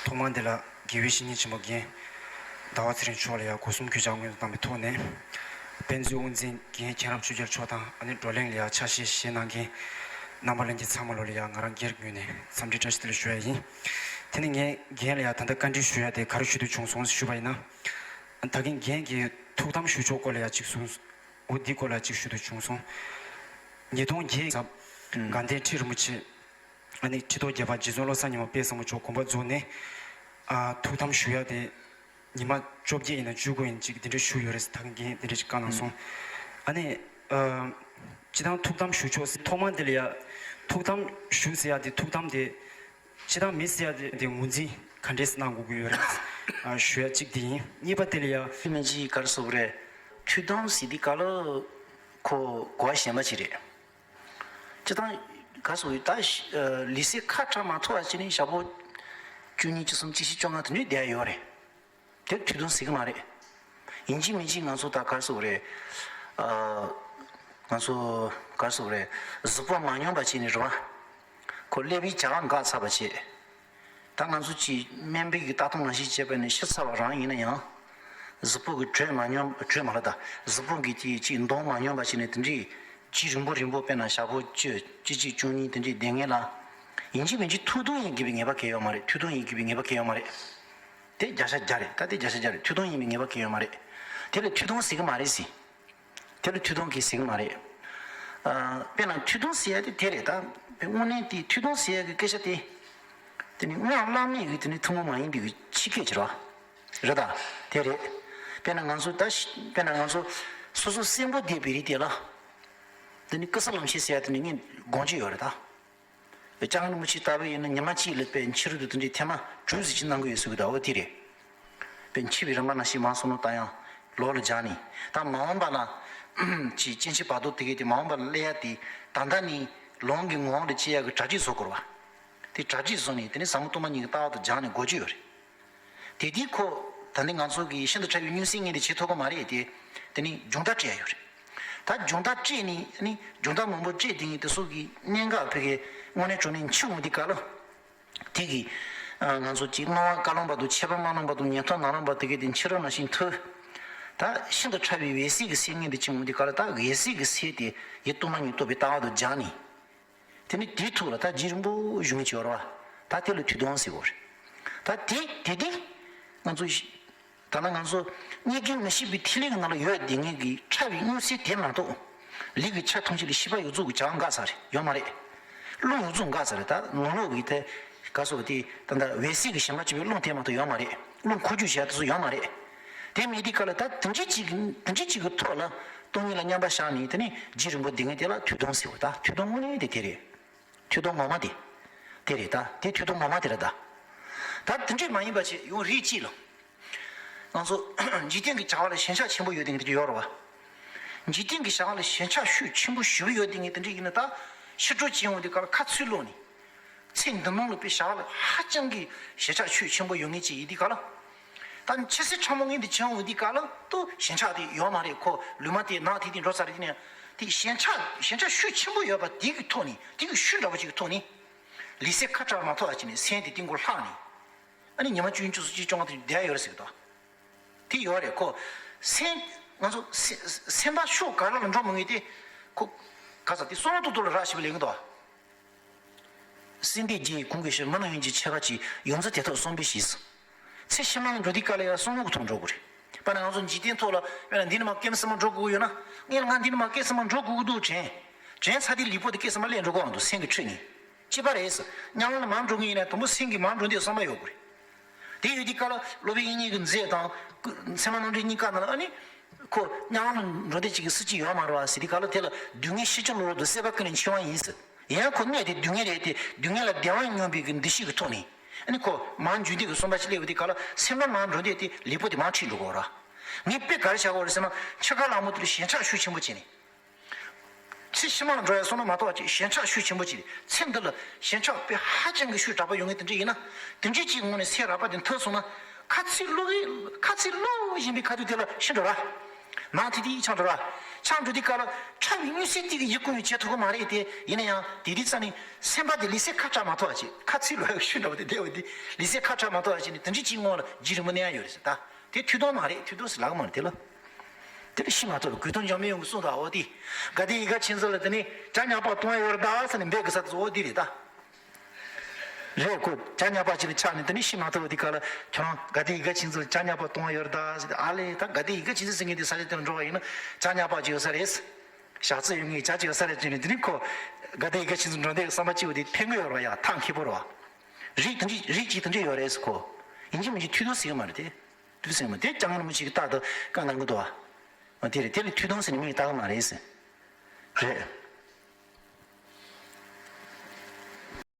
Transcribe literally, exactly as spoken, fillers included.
ཐོག་མར་འདི་ལ་དགེ་བའི་བཤེས་གཉེན་ཆེན་པོ་རྒན་ཟླ་བ་ཚེ་རིང་མཆོག་ལ་ཡང་སྒོ་གསུམ་གུས་ཕྱག་སྔོན་དུ་བཏང་བའི་ཐོག་ནས། དཔེ་མཛོད་དབུ་འཛིན་རྒན་མཁྱེན་རབ་ཆོས་རྒྱལ་མཆོག་དང་ཨ་ནི་བགྲོ་གླེང་ལ་ཡང་ཕྱག་བཞེས་བཞེས་གནང་མཁན་རྣམ་པ་ལྷན་རྒྱས་ཚང་མ་ལོ་ལ་ཡང་ང་རང་སྒེར་ངོས་ནས་འཚམས་འདྲི་བཀྲ་ཤིས་བདེ་ལེགས་ཞུ་ཡ་ཡིན། དེ་ནས་ངས་རྒན་ལ་ཡང་ད་ལྟ་བཀའ་འདྲི་ཞུ་ཡ་དེ་ག་རེ་ཞུ་འདོད་བྱུང་སོང་ཞུས་པ་ཡིན་ན། ད་གིན་རྒན་གྱིས་ཐུགས་དམ་བཞུགས་ཕྱོགས་སྐོར་ལ་ཡང་གཅིག་གསུངས། འོ་འདི་སྐོར་ལ་གཅིག་ཞུ་འདོད་བྱུང་སོང་། ཉིས་སྟོང་བརྒྱད་ཙམ་དགའ་ལྡན་ཁྲི་རིན་པོ་ཆེ། ཨ་ནི་ཁྲི་ཐོག་བརྒྱད་པ་རྗེ་བཙུན་བློ་བཟང་ཉི་མ་དཔལ་བཟང་པོ་མཆོག་དགོངས་པ་རྫོགས་ནས། ཨ་ཐུགས་དམ་བཞུགས་ཡ་དེ་ཉི་མ་བཅོ་བརྒྱད་ཡིན་ན་བཅུ་དགུ་ཡིན་ཅིག་དེ་འདྲ་བཞུགས་ཡོད་རེད་ཟེར། ད་གིན་དེ་འདྲ་ཅིག་བཀའ་གནང་སོང་། ཨ་ནི་ཨ་སྤྱི་བཏང་ཐུགས་དམ་བཞུགས་ཕྱོགས་ཐོག་མ་འདི་ལ་ཡ་ཐུགས་དམ་བཞུགས་ཟེར་ཡ་དེ་ཐུགས་དམ་དེ་སྤྱི་བཏང་མི་ཟེར་ཡ་དེ་དེ་ངོས་འཛིན་ག་འདྲས་གནང་དགོས་ཀྱི་ཡོད་རེད་ཨ་ཞུ་ཡ་གཅིག་དེ་ཡིན། གཉིས་པ་དེ་ལ་ཡ། མི་གཅིག་ག་རེ་ཟེར་དགོས་རེད། ཐུགས་དམ་ཟེར་དེ་ག་ལ་ཁོ་གོ་བ་གཞན་པ་ཅིག་རེད། སྤྱིར་བཏང་ག་སོགས་ཡོད་ད། ལི་སེ་ཁ་བྲལ་མ་ཐོབ་པ་བྱས་ནས་ཞག་པོ་བཅུ་གཉིས་བཅུ་གསུམ་བཅུ་བཞི་བཅོ་ལྔ་དེ་འདྲའི་བསྡད་ཡོད་རེད། དེར་ཐུགས་དམ་ཟེར་གི་མ་རེད། ཡིན་གཅིག་མིན་གཅིག་ང་ཚོ་ད་ག་སོགས་རེད། ང་ཚོ་ག་སོགས་རེད། གཟུགས་པོ་མ་སྙོམས་པ་བྱས་ནས་རེད་བ། ཁོ་ཀླད་པའི་བྱ་བ་འགག་ཚར་བ་བྱས། ད་ང་ཚོ་གཅིག་སྨན་པའི་གི་ལྟ་སྟངས་ནང་བཞིན་བྱས་པ་ནི་ཤི་ཚར་བ་རང་ཡིན་ན་ཡང་། གཟུགས་པོ་གི་དྲོད་མ་སྙོམས་དྲོད་མ་ལ་ད་གཟུགས་པོ་གི་གཅིག་གཅིག་འདོམ་མ་སྙོམས་པ་བྱས་ནས་དེ་འདྲའི་གཅིག་རིང་པོ་རིང་པོ་དཔེར་ན་ཞག་པོ་བཅུ་གཅིག་གཅིག་བཅུ་གཉིས་དེ་འདྲའི་བསྡད་མཁན་ལ། ཡིན་གཅིག་མིན་གཅིག་ཐུགས་དམ་ཡིན་དགོས་པའི་ངེས་པ་གང་ཡོད་མ་རེད། ཐུགས་དམ་ཡིན་དགོས་པའི་ངེས་པ་གང་ཡོད་མ་རེད། དེ་བརྒྱ་ཆ་བརྒྱ་རེད། ད་དེ་བརྒྱ་ཆ་བརྒྱ་རེད། ཐུགས་དམ་ཡིན་པའི་ངེས་པ་གང་ཡོད་མ་རེད། དེ་ལ་ཐུགས་དམ་ཟེར་གི་མ་རེད་ཟེར། དེ་ལ་ཐུགས་དམ་གྱིས་ཟེར་གི་མ་རེད། ཨ་དཔེར་ན་ཐུགས་དམ་ཟེར་ཡ་དེ་དེ་རེད་ད། དངོས་གནས་དེ་ཐུགས་དམ་ཟེར་ཡ་གི་སྐད་ཆ་དེ། དེ་ནི་སྔགས་བླ་མེད་ཀྱི་དེ་ནི་ཐུན་མོང་མ་ཡིན་པའི་གི་ཕྱི་སྐད་ཅིག་རེད་བ། རེད་ད། དེ་རེད། དཔེར་ན་ང་ཚོ་ད་ཤི་དཔེར་ན་ང་ཚོ་སོ་སོ་གསོན་པོ་བསྡད་པའི་རིགས་དེ་ལ། དེ་ནི་ཀི་སི་ལམ་ཤེས་ཟེར་ཡ་དེ་ནི་ངས་དགོངས་ཀྱི་ཡོད་རེད་ད། སྤྱང་རིན་པོ་ཆེ་ལྟ་བུ་ཡིན་ན་ཉི་མ་གཅིག་ལ་དཔེ་ཕྱི་རོལ་དུ་དེ་འདྲའི་ཐེངས་མ་དྲུག་ཙམ་ཅིག་གནང་གི་ཡོད་ཟེར་གི་འདུག་འོ་དེ་རེད། དཔེ་འཆི་བའི་རིམ་པ་ནང་བཞིན་མང་སོང་ནོ་ད་ཡང་ལོག་ལ་སྦྱར་ནས་ད་མ་འོངས་པ་ལ་ཅིག་སྐྱེ་འཆི་བར་དོ་དེ་གས་དེ་མ་འོངས་པ་ལ་སླེབས་ཡ་དེ་ད་ལྟ་ནས་ལོང་གི་ངོ་བོ་ལ་སྐྱེ་ཡ་གི་གྲ་སྒྲིག་བཟོ་དགོས་རེད་བ། དེ་གྲ་སྒྲིག་བཟོ་ནས་དེ་ནས་ཟབ་མོ་སྟོང་པ་ཉིད་ཀྱི་ལྟ་བ་དང་སྦྱར་ནས་འགོ་བརྗོད་ཡོད་རེད། དེ་དུས་ཁོ་ད་ནི་ང་ཚོ་གི་ཤིན་ཏུ་ཕྲ་བའི་མངོན་སུམ་ངེས་ལེགས་བྱེད་ཐུབ་ཀྱི་མ་རེད་དེ། དེ་ནི་སྦྱོང་བརྡར་སྤྲད་ཡ་ཡོད་རེད། ད་སྦྱོང་བརྡར་སྤྲད་ནི་ནི་སྦྱོང་བརྡར་མང་པོ་སྤྲད་དེ་ནི་དེ་ཚོ་གི་གནད་འགག་ཕ་གི་དངོས་གནས་དྲང་གནས་འཆི་འོང་དུས་སྐབས་ལ། དེ་གི་ང་ཚོ་གཅིག་སྣང་བ་བཀའ་ལོང་བར་དུ་མཆེད་པ་དམར་ལོང་བར་དུ་ཉན་ཐོས་ནག་ལོང་བར་དུ་གི་དེ་འཆི་རོ་ནང་བཞིན་ཐུ། ད་ཤིན་ཏུ་ཕྲ་བའི་འོད་གསལ་གྱི་སེམས་ངེས་དེ་འཆི་འོང་དུས་སྐབས་ལ་ད་འོད་གསལ་གྱི་སེམས་དེ་ཡེ་སྟོང་པ་ཉིད་རྟོགས་པའི་ལྟ་བ་དང་སྦྱར་ནི། དེ་ནི་དེའི་ཐོག་ལ་ད་རྗེས་རིང་པོ་བཞུགས་མཁན་ཅིག་ཡོད་རེད་བ། ད་དེ་ལ་ཐུགས་དམ་ཟེར་གོ་རེད། ད་དེ་དེ་དེ་ང་ཚོ་ད་ལ་ང་ཚོ་རྙེད་དཀའི་མི་ཤེས་པའི་ཐིག་ལེ་གི་ནང་ལ་ཡོད་བསྡད་མཁན་གྱི་ཕྲ་བའི་མངོན་གསལ་དེ་མ་གཏོགས། ལུས་ཀྱི་ཆ་ཐམས་ཅད་ལ་ཤེས་པ་ཡོད་ཚུལ་གྱི་བྱ་བ་འགག་ཚར་རེད་ཡོད་མ་རེད། རླུང་ཡོད་ཚུལ་འགག་ཚར་རེད། ད་ནང་ལོགས་ཀྱི་དེ་ག་སོགས་དེ་ད་ལྟ་འོད་གསལ་གྱི་ཞེན་པ་བྱེད་པའི་རླུང་དེ་མ་གཏོགས་ཡོད་མ་རེད། རླུང་འཁོར་རྒྱུག་བྱེད་ཡ་དེ་ཚོ་ཡོད་མ་རེད། དེ་མེད་དུས་སྐབས་ལ་ད་དེ་འདྲ་ཅིག་གི་དེ་འདྲ་ཅིག་གི་ཐོག་ལ་སྟོང་ཉིད་ལ་མཉམ་པར་བཞག་ནས་དེ་ནས་རྗེས་རིང་པོ་བསྡད་མཁན་དེ་ལ་ཐུགས་དམ་ཟེར་བ། ད་ཐུགས་དམ་དངོས་གནས་དེ་དེ་རེད། ཐུགས་དམ་ངོ་མ་དེ། དེ་རེད་ད། དེ་ཐུགས་དམ་ངོ་མ་དེ་རེད་ད། ད་དེ་འདྲས་མ་ཡིན་པ་ཅིག་ཡང་རིགས་གཅིག་ལ། ང་ཚོ་འཇིག་རྟེན་གྱི་བྱ་བ་ལ་ཞེན་ཆགས་ཆེན་པོ་ཡོད་དེ་འདྲ་ཅིག་ཡོད་རེད་བ། འཇིག་རྟེན་གྱི་བྱ་བ་ལ་ཞེན་ཆགས་ཤུགས་ཆེན་པོ་ཞེ་པོ་ཡོད་དེ་འདྲ་ཅིག་ཡིན་ན་ད་ཕྱི་དྲོ་བྱེད་འོང་དུས་སྐབས་ལ་ཁ་ཚུར་ལོག་ནས། ཚེ་འདི་མང་ལ་དཔེ་བྱ་བ་ལ་ཧ་ཅང་གི་ཞེན་ཆགས་ཆོད་ཆེན་པོ་ཡོད་ངེས་ཅིག་ཡིན་དུས་སྐབས་ལ། ད་ཆེ་སྲིད་ཕྲ་མོ་ངེས་འདི་བྱེད་འོང་དུས་སྐབས་ལ་ཏུ་ཞེན་ཆགས་དེ་ཡོད་མ་རེད། ཁོ་ལུས་མ་དེ་ནག་དེ་དེ་འགྲོ་ཚར་དེ་ནས་དེ་ཞེན་ཆགས་ཞེན་ཆགས་ཤུགས་ཆེན་པོ་ཡོད་པ་དེ་གི་ཐོག་ནས་དེ་གི་ཤུགས་འདྲ་པོ་ཅིག་གི་ཐོག་ནས་ལུས་སེམས་ཁ་བྲལ་མ་ཐོབ་པ་ཅིག་ནས་སེམས་དེ་སྟེང་སྐོར་ལྷག་ནས་ཨ་ནི་ཉི་མ་བཅུ་གཉིས་བཅུ་གསུམ་བཅུ་བཅོ་ལྔ་དེ་བསྡད་ཡོད་རེད་ཟེར་གི་འདུག་དེ་ཡོད་རེད། ཁོ་སེམས་ང་ཚོ་སེམས་སེམས་པ་ཕྱོགས་ག་ར་ལ་འགྲོ་མི་ངེས་ཏེ་ཁོ་ག་ས་དེ་བསམ་བློ་ཏོག་ཏོག་ལ་རག་ཤེས་པ་ལེན་གི་འདུག་སྲིད་འདི་རྒྱལ་གོང་གི་ཕྱིར་མི་ནག་ཡོན་གྱི་ཆེ་བ་གྱིས་ཡོངས་འཛིན་དེ་ཐོག་བསམ་པའི་གཞི། ཚེ་ཕྱི་མ་ལ་འགྲོ་དུས་སྐབས་ལ་ཡང་བསམ་བློ་གི་ཐོག་འགྲོ་དགོས་རེད། དཔེར་ན་ང་ཚོ་འཇིག་རྟེན་ཐོག་ལ་དཔེར་ན་འདི་ནས་མར་སྐྱེ་སེམས་མ་འགྲོ་དགོས་ཀྱི་ཡོད་ན། ངས་ལ་ང་འདི་ནས་མར་སྐྱེ་སེམས་མ་འགྲོ་དགོས་ཀྱི་འདུག་དྲན། དྲན་ཚར་དུས་ལུས་པོ་དེ་སྐྱེ་སེམས་མ་སླེབས་འགྲོ་གི་འདུག་སེམས་ཀྱི་ཁྲོད་ནས། གཅིག་པ་རེད། མཉམ་ལ་མར་འགྲོ་གི་ཡིན་ན་དང་པོ་སེམས་ཀྱི་མར་འགྲོ་འདོད་བསམ་པ་ཡོད་དགོས་རེད། དེ་ཡོད་དུས་སྐབས་ལ་སློབ་དཔོན་དབྱིག་གཉེན་གྱི་མཛད་དང་། ཚད་མ་རྣམ་འགྲེལ་གཉིས་ཀ་ནང་ལ་ཨ་ནི། ཁོ་མཉམ་ལ་འགྲོ་འདོད་ཅིག་གི་སྲིད་ཅིག་ཡོད་མ་རེད་བ་ཟེར་དུས་སྐབས་ལ་དེ་ལ་སྡུག་བསྔལ་ཤེས་བྱ་བློ་རབ་ཏུ་སྲེད་པ་ཀུན་ལས་འཆིང་བ་ཡིན་ཟེར། ཡང་ཁོ་གནད་དེ་སྡུག་བསྔལ་རེད་དེ་སྡུག་བསྔལ་ལ་བདེ་བ་སྙོམས་པའི་གི་འདུ་ཤེས་ཀྱི་ཐོག་ནས། ཨ་ནི་ཁོ་མར་འཇུག་འདོད་ཀྱི་བསམ་པ་ཅིག་སླེབས་པ་དེ་ག་ལ་སེམས་པ་མར་འགྲོ་འདོད་དེ་ལུས་པོ་དེ་མར་ཁྲིད་འགྲོ་དགོས་ར། ངས་དཔེ་ག་རེ་བྱ་དགོས་རེད་ཟེར་ན་འཆི་ཁ་ལ་མོ་དེ་ལ་ཞེན་ཆགས་ཤུགས་ཆེན་པོ་བྱས་ནས། ཚེ་ཕྱི་མ་ལ་འགྲོ་ཡ་བསམ་བློ་མ་གཏོགས་ཅིག་ཞེན་ཆགས་ཤུགས་ཆེན་པོ་ཅིག་རེད། ཚེ་འདི་ལ་ཞེན་ཆགས་དཔེ་ཧ་ཅང་གི་ཤུགས་དྲག་པོ་ཡོང་ངེས་དེ་འདྲ་ཡིན་ན། དེ་འདྲའི་ཅིག་ངོས་ནས་སེམས་རགས་པ་དེ་མཐོ་སོང་ན། ཁ་ཚིག་བླུག་གི་ཁ་ཚིག་བླུག་བཞིན་པའི་ཁ་ཐུག་དེ་ལ་ཤི་འགྲོ་ར། མ་དེ་དེ་ཆང་འགྲོ་ར། ཆང་འགྲོ་དུས་སྐབས་ལ་ཕྲ་བའི་མངོན་གསལ་དེ་གི་ཡིད་ཀུན་ཡང་བྱེད་ཐུབ་ཀྱི་མ་རེད་དེ། ཡིན་ན་ཡང་དེ་དུས་ཙམ་ནས་སེམས་པ་དེ་ལུས་སེམས་ཁ་བྲལ་མ་ཐུབ་པ་བྱས། ཁ་ཚིག་ལོག་ཡག་ཤོས་འདྲ་བོ་དེ་བསྡད་པ་དེ། ལུས་སེམས་ཁ་བྲལ་མ་ཐུབ་པ་བྱས་ནས་དེ་འདྲའི་ཅིག་སྔོན་ལ་རྗེས་རིང་མོ་གནས་ཡག་ཡོད་རེད་ཟེར་ད། དེ་ཐུགས་དམ་མ་རེད། ཐུགས་དམ་ཟེར་ལབ་ཀྱི་མ་རེད་དེ་ལ། དེ་ལ་ཤི་མ་ཐུབ་པའི་གོས་ཐུང་འཇམ་དཔལ་དབྱངས་ཀྱི་གསུང་དང་འོ་དེ། དགའ་ལྡན་ཡིད་དགའ་མཁྱེན་བརྩེ་ལ་དེ་ནས་བྱ་ཉག་པ་གཏོང་ཡག་ཡོད་རེད་ད་ཟེར་ནས་འབོད་དགོས་ས་དེ་འོ་དེ་རེད་ད། རེད་ཁོ། བྱ་ཉག་པ་ཅིག་ལ་ཆགས་ནས་དེ་ནས་ཤི་མ་ཐུབ་པ་དེ་ག་ལ་ཁྱོད་རང་དགའ་ལྡན་ཡིད་དགའ་མཁྱེན་བརྩེ་ལ་བྱ་ཉག་པ་གཏོང་ཡག་ཡོད་རེད་ད་ཟེར་ཏེ། ཨ་ལས་ད་དགའ་ལྡན་ཡིད་དགའ་མཁྱེན་བརྩེ་ཟེར་མཁན་དེ་ས་ཆ་དེར་འགྲོ་བ་ཡིན་ན་བྱ་ཉག་པ་ཅིག་ཡོད་ས་རེད། ཞག་རྩི་ཡོད་མཁན་བྱ་ཅིག་ཡོད་ས་རེད་ཅེས་ནས་དེ་ནས་ཁོ་དགའ་ལྡན་ཡིད་དགའ་མཁྱེན་བརྩེ་འགྲོ་འདོད་བསམ་པ་སྐྱེ་བོ་དེ་ཕན་གི་ཡོད་རེད་བ་ཡ། ཐབས་མཁས་པོ་རེད་བ། རིགས་དེ་འདྲ་རིགས་ཅིག་དེ་འདྲ་ཡོད་རེད་ཟེར་ཁོ། ཡིན་གཅིག་མིན་གཅིག་ཐུགས་དམ་ཟེར་གི་མ་རེད་དེ། ཐུགས་དམ་ཟེར་གི་མ་རེད་དེ། བྱ་ཉག་རིན་པོ་ཆེ་གི་རྟགས་དེ་བཀའ་གནང་གི་འདུག་བ། དེ་རེད། དེ་ལ་ཐུགས་དམ་ཟེར་ནས་མིང་བཏགས་གི་མ་རེད་ཟེར། རེད།